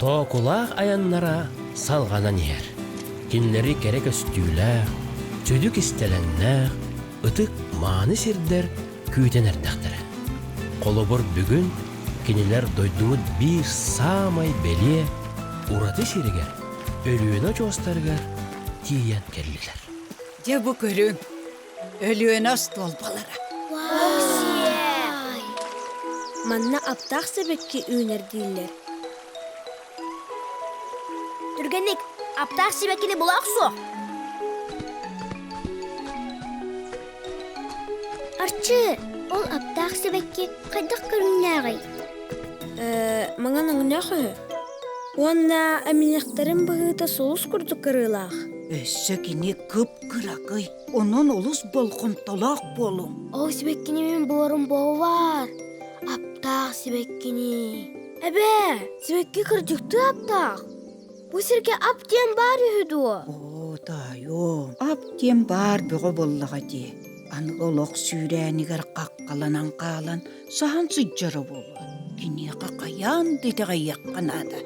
Тоокулаах айаннара салҕанан иһэр. Кинилэри кэрэ көстүүлээх, сүдү кистэлэҥнээх, ытык мааны сирдэр күүтэн эрдэхтэрэ. Холобур, бүгүн кинилэр дойдубут биир саамай бэлиэ, ураты сиригэр, Өлүөнэ очуостарыгар тиийэн кэллилэр. Дьэ бу көрүҥ, Өлүөнэ остуолбалара. Манна аптаах сибэкки үүнэр дииллэр. Түргэнник, аптаах сибэккини була охсуох. Арчы, ол аптаах сибэкки хайдах көрүҥнээҕий? Ээ, маҥан өҥнөөх үһү. Уонна эминньэхтэрин быһыыта сулус курдук кырыылаах. Өссө кини кып-кыракый, онон олус болҕомтолоох буолуҥ. Ол сибэккини мин буларым буоллар. Аптаах сибэккини. Эбээ, сибэкки кырдьыктыы аптаах. Бу сиргэ ап диэн баар үһү дуо? Оо, таайуом, ап диэн баар бөҕө буоллаҕа дии. Аныгы олох сүүрээнигэр хаххаланан хаалан, саһан сылдьара буолуо. Киниэхэ хайаан да итэҕэйиэххэ наада.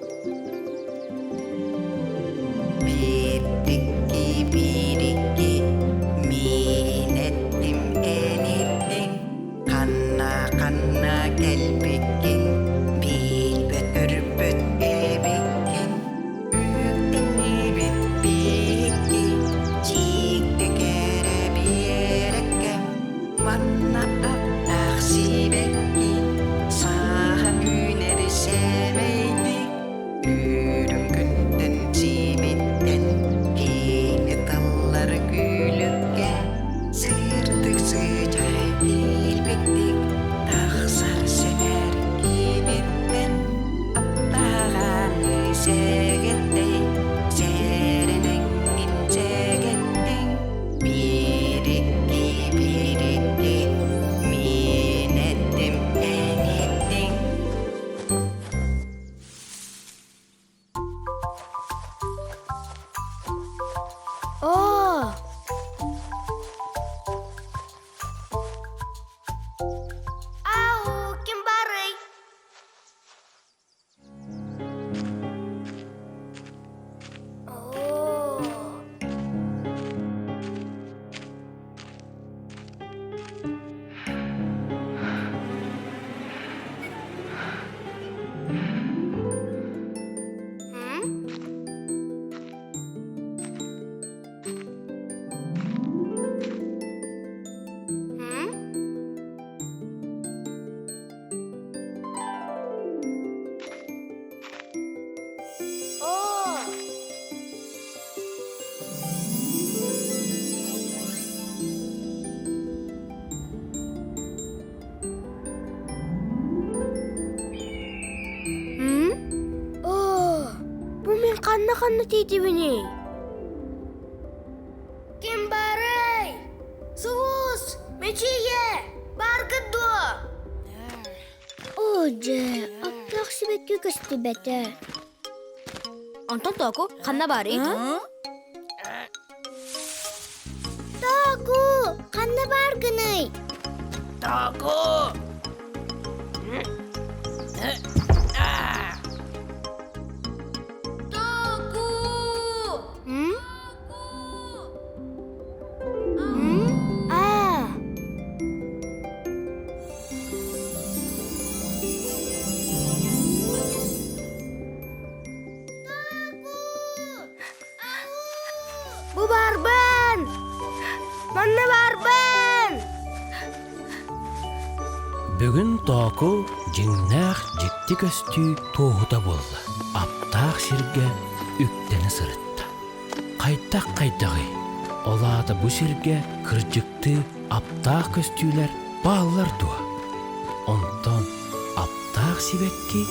Биирдикки биирикки миин эттим эн иттиҥ Ханна-ханна кэлбиккин билбэт-көрбөт эбиккин Үктэннибит биһикки дьикти кэрэ биэрэккэ Манна аптаах сибэкки сааһан үүнэр сэмэйдик Үрүҥ күнтэн сибиттэн кини тыллар күлүккэ Сырдык сыдьаай киирбиттик тахсар сэмээр кииниттэн Аптааҕааны сэгэттэй сэрэнэҥҥин сэгэттиҥ Биирикки биирикки миин эттим эн иттиҥ Оо! Ау, ким баарый? Оо! Оо, бу мин ханна-ханна тиийдибиний? Ким баарый? Сулус, Мичийэ, бааргыт дуо? Оо дьэ, аптаах сибэкки көстүбэтэ. Онтон Току ханна баарый? Току, ханна бааргыный? Току! Току! М? М? А. Бу баарбын! Манна баарбын! Бүгүн Тооку дьиҥнээх дьикти көстүү туоһута буолла. Аптаах сиргэ үктэнэ сырытта. Хайдах-хайдаҕый? Ол аата бу сиргэ кырдьыктыы аптаах көстүүлэр бааллар дуо? Онтон аптаах сибэкки?